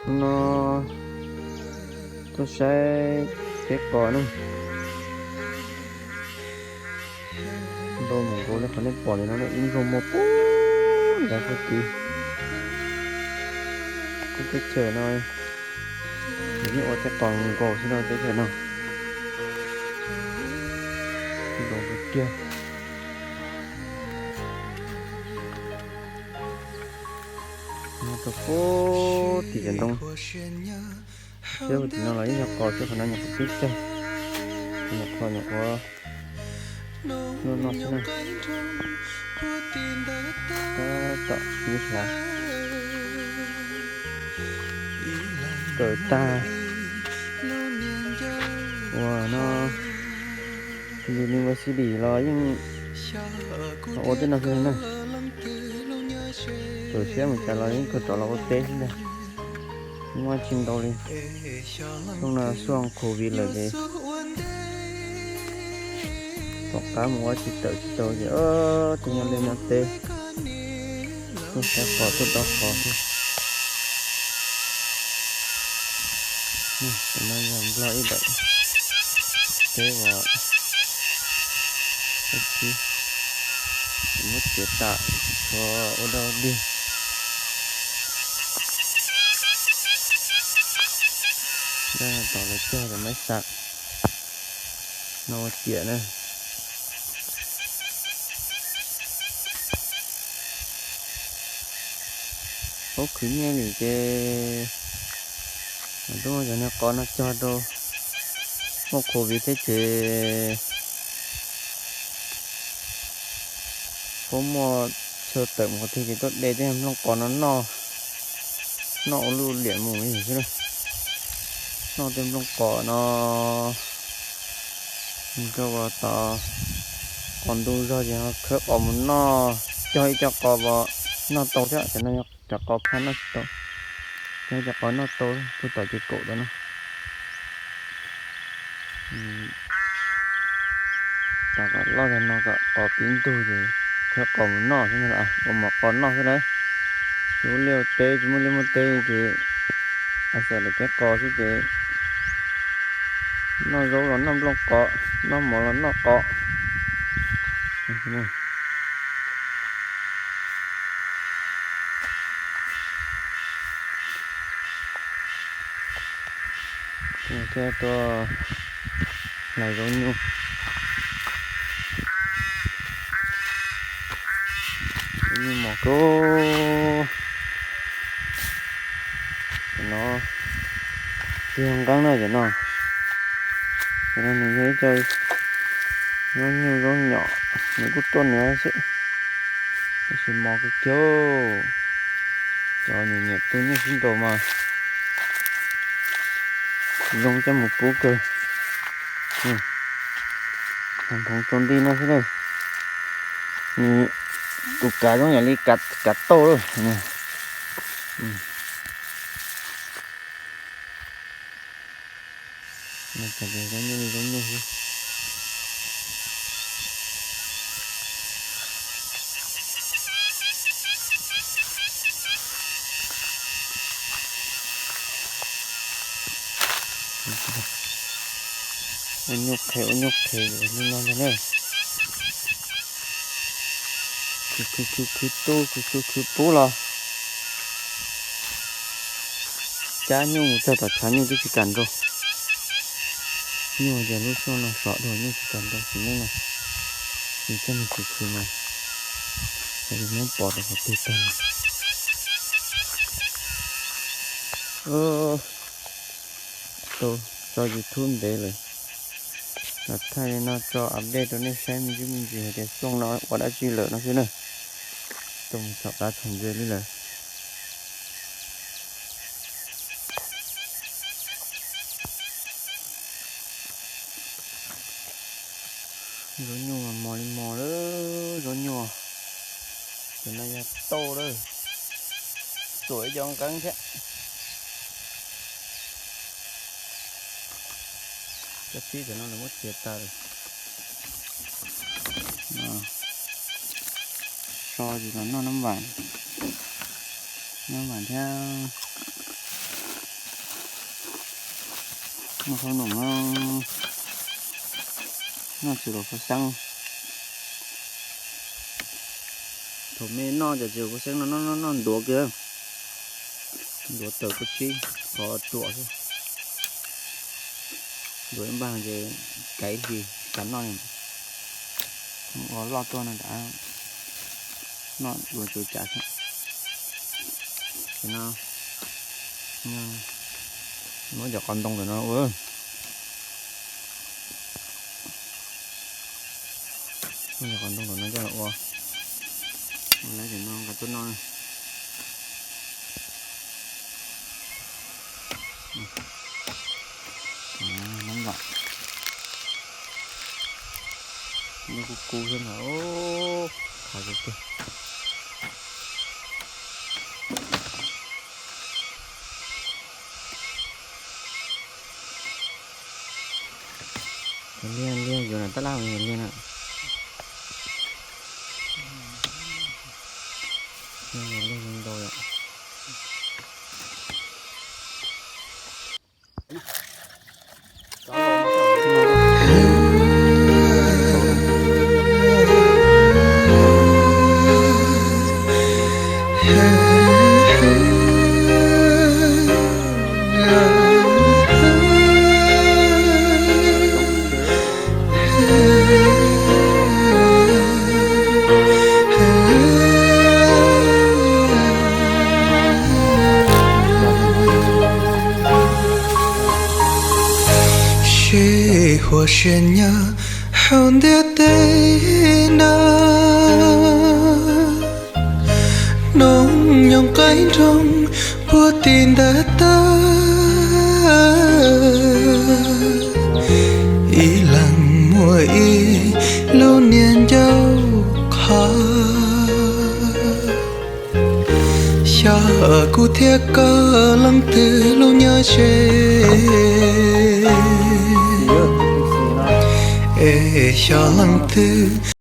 Hnub no tuaj saib teb qos na. Ntau mus nkaus li qhov nej pom ntawm no ib nplooj mos pub nrad puag tid. Lub teb chaws no nws yeej ua teb qos nkaus xwb no, teb chaws no nkaus tiag tiag. Nyob rau puag tim cov ntoo, xyov tim no los ib yog qos xwb, qhov no nyuam qhuav pib tsawg, nyuam qhuav nyuam qhuav noj noj xwb na. Tab tom ib hlav kawm tag uas no university los yeej ua tej no xwb na. Txawm siab mus cas los yeej kawg rov los ua teb xwb ntag. Muaj tsis ntau li. Xyoo no xyoo covid lawm ces tom qab mus ua tsis tawm tsis tau ces tuaj nyob liaj nyob teb, tuaj saib qos tuaj dob qos xwb. Tam no yog nplog ib daim teb uas ua txiv, muab txiav tas tshuav ua dog dig. Dab no tom lawv cog rau maiv xav no ua ciam na. Paub khwv nyiaj li ces mam tub muab cov niag qos no cog rau, muaj covid thiab ces puab muaj chaw tawm mus qhov twg ces tuaj de tej nplooj qos no noj, noj ua luj liam mus li xwb. Noj tej nplooj qos no rau tod, qos ntu zog ces ho khawb qos mus noj, cog ib co qos noj tau thiab, cov no yog cov qos phaj noj tsis tau, cog ib co qos noj tau puag tom ces kaum tau no. Tos kom loj zog no kom qos pib ntug ces khawb qos mus noj xwb ntag, ua mov qos noj xwb lawm. Tsis ua liaj ua teb, tsis muaj liaj muaj teb ces a xav lawv teb qos xwb ces noj zaub los noj nplooj qos, noj mov los noj qos. Thiab tuaj hlais zaub nyuj, zaub nyuj mos kub. Cov no tsis yog nqeeb na cov no. Cov no nws yog ib co zaub nyuj zaub nyom, nws kuj tuaj nws xwb, tab sis mos kawg kiag. Cov nyiam nyiam tu nyuj sib nraus mas zoo coj mus pub kawg. Hmoov tsaus nti no xwb na. Nws tus kav zoo yam li kav tauj lawm. Zoo nyuj li zoo nyuj xwb. Ua nyuj qhev ua nyuj qhev li no ntag na. Khwv khwv khwv khwv tu khwv khwv khwv pub los cab nyuj mus txog tom tshav nyuj twb tsis kam nrau. Nyuj ces lub xyoo no sov dhau nyuj tsis kam nrau, sim neej no nws coj nws khwv khwv mas xyov yuav muab pov rau qhov twg tag li. Tau tso YouTube ntev lawm, los thaij li no tso update rau nej saib me ntsis me ntsis hais tias xyoo no ua dab tsi lawm no xwb na. Tau mus txhom qab txhom ntses li lawm. Zaub nyuj mas mos li mos lawm, zaub nyuj. Cov no yog tauj lawm, tsuam ib co nqeeb thiab. Cov txib cov no lawv muab txiav tas lawm. So ces los noj nab vam, nab vam thiab. Noj qhob noom no, noj tsis los khuv xeeb. Thaum me noj cov tsis khuv xeeb no noj noj ntuav kiag, ntuav tawm kuj tsib qhov ruam xwb. Ntuav ib npaj ces kav ib hlis kav noj, ua loj tuaj no tas noj dua tsuv cas xwb. Ces no muab cov qos ntoo ntawm no ua, muab cov qos ntoo ntawm no coj los ua, ua lawm ces no nqa tuaj noj. Nyob kub kub xwb mas, khav tiag tiag. Liaj, liaj yuav na, tab laj liaj na. Liaj ntau yom. Sib huas siab nyob hauv ntiaj teb no, hnub nyoog qaib nroog puag tim ntav tawb, ib leeg muaj ib lub niag ncauj qhov. Xyov kuv thiab koj leej twg lub nyob ze, es xyov leej twg